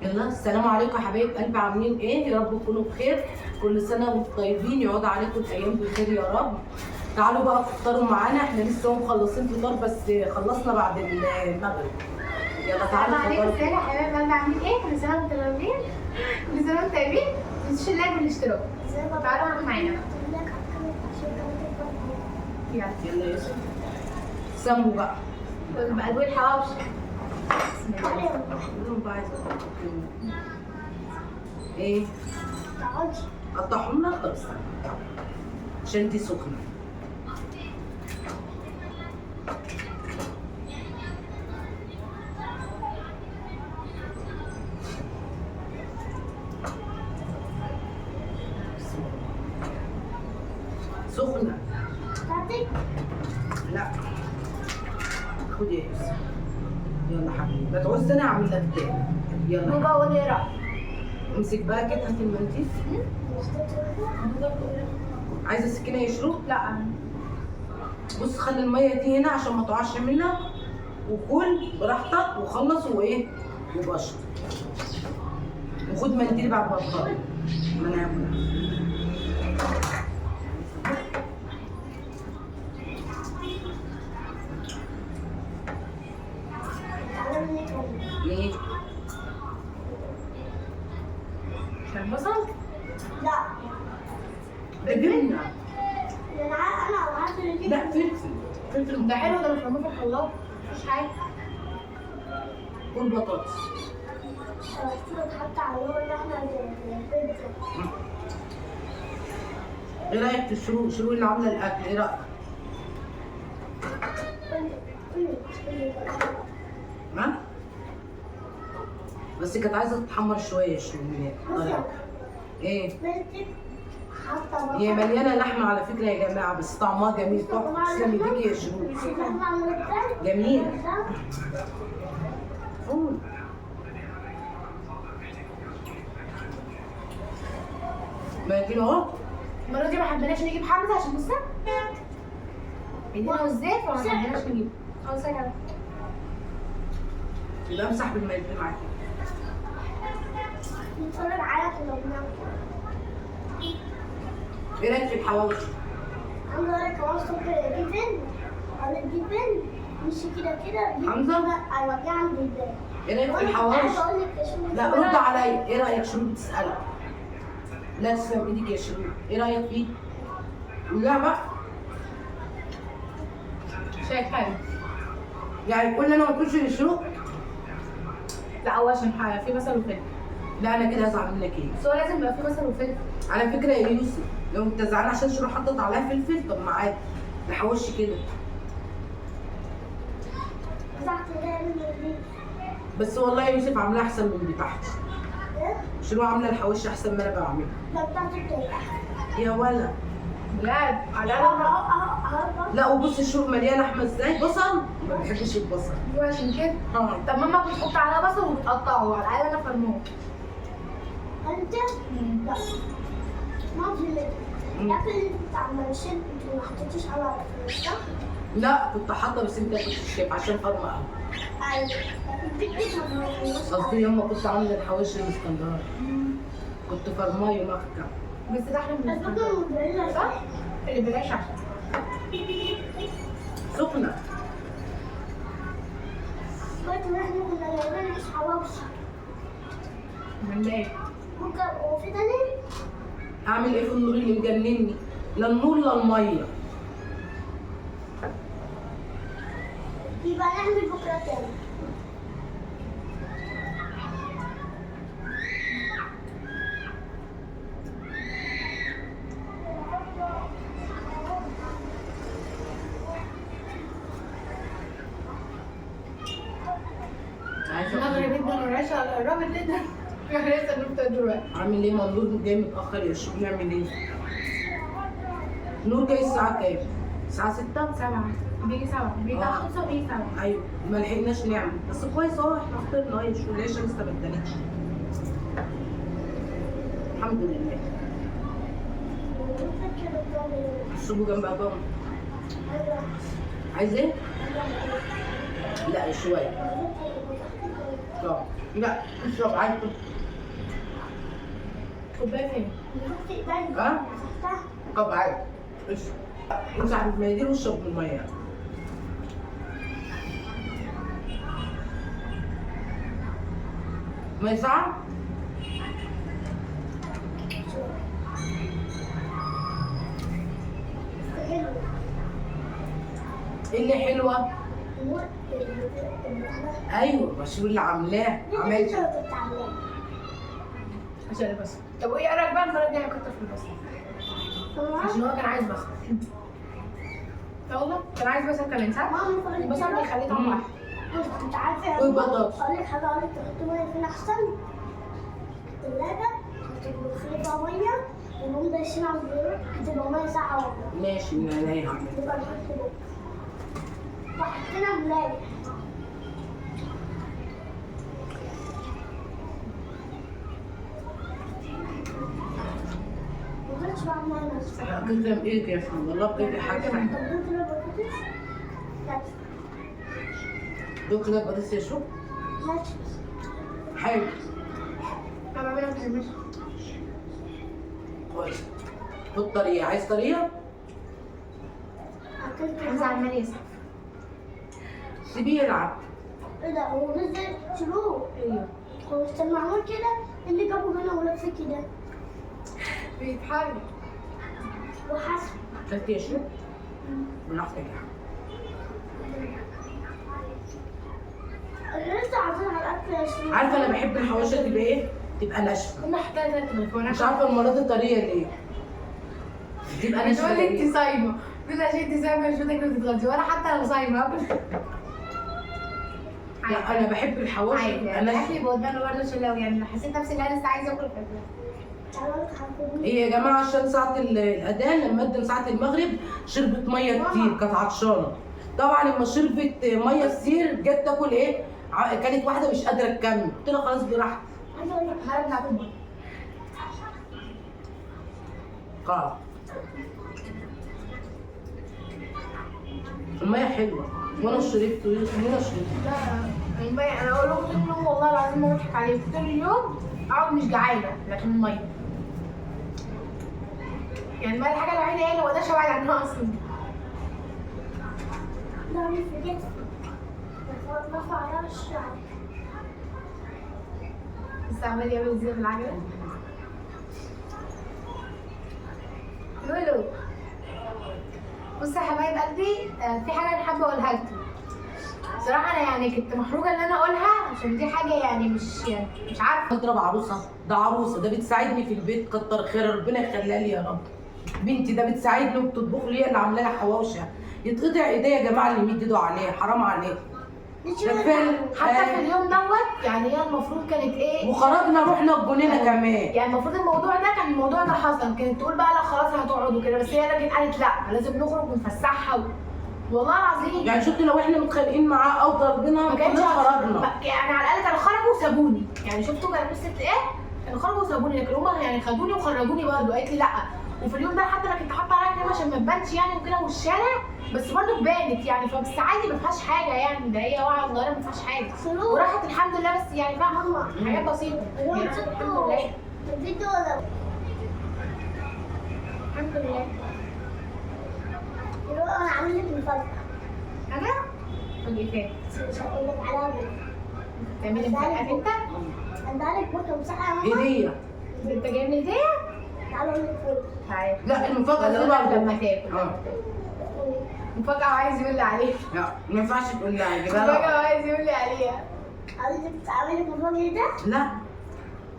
يلا السلام عليكم يا حبايب قلبي، عاملين ايه؟ يا رب تكونوا بخير، كل سنة وانتم طيبين، يعود عليكم الايام بخير يا رب. تعالوا بقى تفطروا معانا، احنا لسه مخلصين فطار بس خلصنا بعد المغرب. يلا تعالوا السلام عليكم. اتفضلوا. ازيك يا حبايب قلبي، عاملين ايه؟ كل سنة وانتم طيبين، كل سنة وانتم طيبين. ما تنسوش ال like والاشتراك. تعالوا اقعدوا معانا. يلا يلا يا يوسف سموا بقى. بقى دول حواوشي. بسم الله. قول لهم بقى عايزه ايه؟ قطعهم لك؟ طب استنى عشان دي سخنة. سخنة. لا خد يا يوسف، يلا حبيبي ما تعوز انا اعمل لك تاني. يلا بابا قول ايه رايك؟ امسك بقى كده، هات المنديل. عايزه سكينة يا شروق؟ لا بص خلي المية دي هنا عشان ما تقعش منك، وكل براحتك وخلص وايه وبشط، وخد منديل بعد ما تخلص. ما انا هاكل. ايه؟ عشان بصل؟ ده جبنه. لا فلفل، فلفل. ده حلو، ده مفرموه في الخلاط، مفيش حاجة. كل بطاطس. ايه رايك في الشروق؟ شروق اللي عامله الاكل، ايه رايك؟ ها؟ بس كانت عايزه تتحمر شوية شروق. ايه؟ هي مليانة لحمه على فكرة يا جماعة، بس طعمها جميل تحفة. تسلم ايديكي يا شروق، جميل. فول. ما كده اهو. المرة دي ما حبيناش نجيب حمزة عشان لسه ايدينا والزيت، فما حبيناش نجيب. خلاص يا جماعة يبقى امسح بالمنديل معاكي. نتفرج على كنا. ايه رايك في الحواوشي؟ عامله لك حواوشي جبن، على الجبن مش كده كده. حمزة؟ ايوه جه عند الباب. ايه رايك في الحواوشي؟ لا رد عليا، ايه رايك؟ شروق بتسالك. لا تسلم ايدك يا شروق، ايه رايك فيه؟ لا بقى شايف حاجة يعني كل انا ما قلتش لشروق؟ لا هو عشان في بصل وفلفل. لا انا كده هزعل منك. ايه؟ بس هو لازم يبقى في بصل وفلفل. على فكرة يا يوسف لو انت زعلان عشان شروق حطت عليها فلفل، طب ما عادي ده حواوشي كده. بس والله يا يوسف عاملاها احسن من بتاعتي. شروق عامله الحواوشي احسن ما انا بعملها. لا بتاعتي بتبقى احسن يا ولا بجد. على لا وبص الشروق مليانة لحمه ازاي. بصل؟ ما بحبش البصل عشان كده. طب ماما بتحط عليها بصل وبتقطعه، على الاقل انا فرموه. انت؟ لا ما في الاكل اللي انت عملتيه انت ما حطيتيش على صح؟ لا كنت حاطه، بس انت كنت شايف عشان فرمه قوي. ايوه قصدي يوم ما كنت عامله الحواوشي الاسكندراني كنت فرماه يوم اخر. بس ده احلى من الاسكندراني صح؟ اللي بلاش احسن. سخنة. كنت احنا كنا جايبين عيش حواوشي. من ايه؟ ممكن وفي تاني؟ اعمل ايه في النور اللي مجنني؟ لا النور لا المية. يبقى نعمل بكره تاني. المغرب جدا والعشاء قربت جدا. احنا لسه بنفطر دلوقتي. عامل ايه؟ ما النور جاي متاخر يا شروق، نعمل ايه؟ النور جاي الساعة كام؟ الساعة 6؟ 7 بيجي 7، بيجي 5 وبيجي 7. ايوه ما لحقناش نعمل، بس كويس اهو احنا فطرنا اهي. شو العشاء لسه ما ادانتش. الحمد لله. السوق جنب بابا. عايز ايه؟ لا شوية. عطشان. لا اشرب عايز كوباية فين؟ ها؟ طب عادي اشرب، امسح بالمناديل واشرب بالمية. مية ساقعه؟ ايه اللي حلوة؟ ايوه مشروع اللي عاملاه عملته عشان البصل. طب وايه رايك بقى المرة الجاية اكتر في البصل؟ عشان هو كان عايز بصل. لا والله كان عايز بصل كمان صح؟ البصل بيخليه طعمه احلى. انت عارفه والبطاطس. اقول لك حاجة، اقول لك تحط مية فين احسن؟ الثلاجة تدخلي فيها مية ونقوم دايسين على الزرار هتبقى مية ساقعه والله. ماشي من عينيا هعمل. نبقى نحط بكره وحطينا ملايه. ما كنتش بعمل نفسي. تسلم ايدك يا فندم والله بجد حاجة. طب دوق كده بطاطس؟ دوق كده بطاطس يا شو؟ ماشي حلو. انا بعملها في البيت كويس. خد طريقه، عايز طريقه؟ حمزة عمال يسقف. سيبيه يلعب. ايه ده هو نزل شروق؟ ايوه هو كان معمول كده اللي جابه هنا ولف كده بيتحرك وحسب. اكلت يا شو؟ براحتك يا حبيبي. لسه عايزين على الاكل يا شروق. عارفه انا بحب الحواوشي تبقى ايه؟ تبقى ناشفة. كنا حطينا 3 تليفون. مش عارفه المرة دي طرية ليه؟ تبقى ناشفة. بتقول لي انت صايمه، بتقول لي عشان انت صايمه مش بتاكلي وتتغدي، وانا حتى لو صايمه اكل. لا انا بحب الحواوشي عادي تبقى يعني ناشفة. اكلي بقدامي برضه عشان لو يعني حسيت نفسي ان انا لسه عايزه اكل فاكل. ايه يا جماعة عشان ساعة الاذان لما ادن ساعة المغرب شربت مية كتير، كانت عطشانة طبعا. لما شربت مية كتير جت تاكل ايه؟ كانت واحدة مش قادرة تكمل، قلت لها خلاص براحتك. عايزه اقول لك هرجع اكل. خلاص المية حلوة وانا شربت وانا شربت. لا المية انا اقول لكم طول اليوم والله العظيم ما بضحك عليكم، طول اليوم اقعد مش جعانة لكن المية يعني المية الحاجة الوحيدة هي اللي ما اقدرش ابعد عنها اصلا. ده مش في كتفي ما رفعهاش. بس عمال يعمل ازاي بالعجله؟ لولو بصوا يا حبايب قلبي، في حاجة انا حابة اقولها لكم صراحة. انا يعني كنت محروجه ان انا اقولها عشان دي حاجة يعني مش عارفه. اضرب عروسه، ده عروسه، ده بتساعدني في البيت كتر خير ربنا يخليها لي يا رب. بنتي ده بتساعدني وبتطبخ لي، اللي عامله لها حواوشي. يتقطع ايديا يا جماعة اللي يمد ايده عليه، حرام عليكم. حتى في اليوم دوت يعني هي المفروض كانت ايه، وخرجنا رحنا الجنينة كمان. يعني المفروض الموضوع ده كان الموضوع ده حصل، كانت تقول بقى لا خلاص هتقعد وكده، بس هي لكن قالت لا لازم نخرج ونفسحها والله العظيم. يعني شفت لو احنا متخانقين معاه او ضربنا ما كانش خرجنا، يعني على الاقل كانوا خرجوا وسابوني. يعني شفتوا كان قصة ايه، كانوا خرجوا وسابوني، لكن هما يعني خدوني وخرجوني برضه. قالت لي لا. وفي اليوم ده حتى انا كنت حاطه عليها كريم عشان ما تبانش يعني وكده والشارع، بس برضه اتبانت يعني. فبس عادي ما فيهاش حاجة يعني، ده هي واقعه صغيرة ما فيهاش حاجة وراحت الحمد لله. بس يعني فاهمه حاجات بسيطة يعني الحمد لله. الحمد لله. انا عامل لك مفاجأة. انا؟ مفاجأة؟ مش هقول لك عليها. تعملي مفاجأة انت؟ عندها لك بكره مساحة يا ماما. هدية. انت جايب لي هدية؟ تعالوا اقول لك فوق. تعالى. لا المفاجأة دي بقى لما تاكل. مفاجأة وعايز يقول لي عليها. لا ما ينفعش تقول لها. مفاجأة وعايز يقول لي عليها. عايزك تعملي مفاجأة ده؟ لا.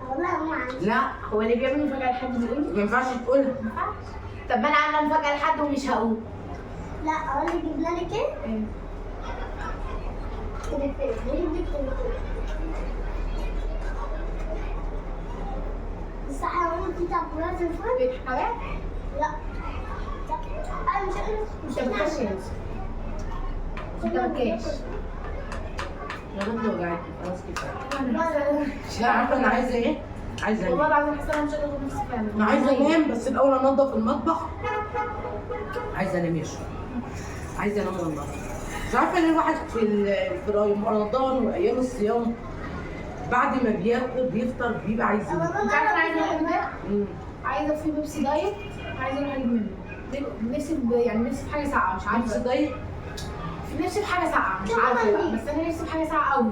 والله ما عندي. لا هو اللي بيعمل مفاجأة لحد بيقول؟ ما ينفعش تقولها. ما ينفعش. طب ما انا عاملة مفاجأة لحد ومش هقول. لا اقول لك جبنا لك ايه؟ تليفون. نجيب لك تليفون. صح يا ماما انتي تعملي تليفون؟ بيتحرك؟ لا. انا مش مش هتخشي. انت ما كاش. يا بنت وجعتني خلاص كفاية. لا عارفه انا عايزه ايه؟ عايزه انام. والله العظيم حاسه انا مش قادرة اخد نفسي فعلا. انا عايزه انام بس الاول انضف المطبخ. عايزه انام يا شو. عايزه انام والله. مش عارفه ليه الواحد في رمضان وايام الصيام بعد ما بياكل بيفطر بيبقى عايز ينام. انت عارفه انا عايزه اروح اجيب ايه؟ عايزه في بيبسي diet، عايزه اروح اجيب منه. نفسي يعني نفسي في حاجة ساقعه، مش نفس عارفه. diet. نفسي في حاجة ساقعه مش عارفه بقى، بس انا نفسي في حاجة ساقعه قوي.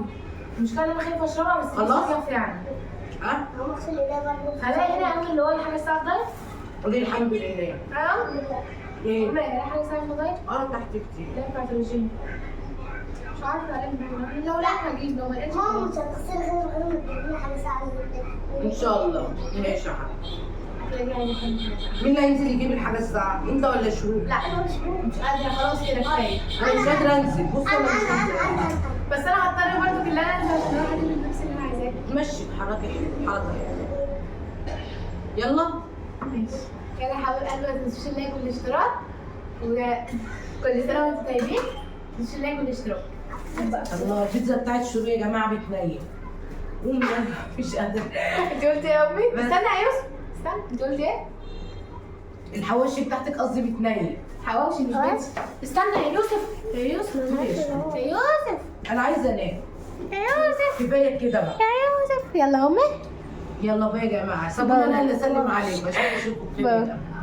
المشكلة ان انا خايفة اشربها، بس نفسي خلاص؟ فيها فعلا. ها؟ ماما اغسل ايديا برضه. هلاقي هنا اعمل اللي هو الحاجة الساقعه diet؟ قولي الحمد لله. اه ايه؟ هلاقي حاجة ساقعه diet؟ اه تحت كتير. لا بتاعت الرجيم. مش عارفه الاقي، لو لا هجيب، لو ما لقيتش ماما مش هتغسل غير ما تجيب لي حاجة ساقعه. ان شاء الله. ماشي يا حبيبي. هتلاقي عايزه حاجة. مين اللي هينزل يجيب الحاجة الساعة؟ انت ولا شروق؟ لا انا مش قادرة خلاص كده كفاية. انا مش قادرة انزل. بص انا انا مش انا قادرة. انا انا بس انا هضطر برضه ان انا انزل عشان اروح اجيب البيبسي اللي انا عايزاه. تمشي اتحركي حلو، حركة حلوة. يلا ماشي يلا يا حبايب قلبي، ما تنسوش ال like والاشتراك، وكل سنة وانتم طيبين. ما تنسوش ال like والاشتراك. الله البيتزا بتاعت شروق يا جماعة بتنيم. قوم يلا مش قادرة. انت قلت ايه يا امي؟ بس. استنى يا يوسف استنى، انت قلت ايه؟ الحواشي بتاعتك قصدي بتنيم. حواوشي مش بيتزا. استنى يا يوسف، يا يوسف، يا يوسف، انا عايزه انام. يا يوسف، كفاية كده بقى. يا يوسف. يلا امي يلا بقى يا جماعة، سيبوني انا اللي اسلم عليكم عشان اشوفكم بخير. bye.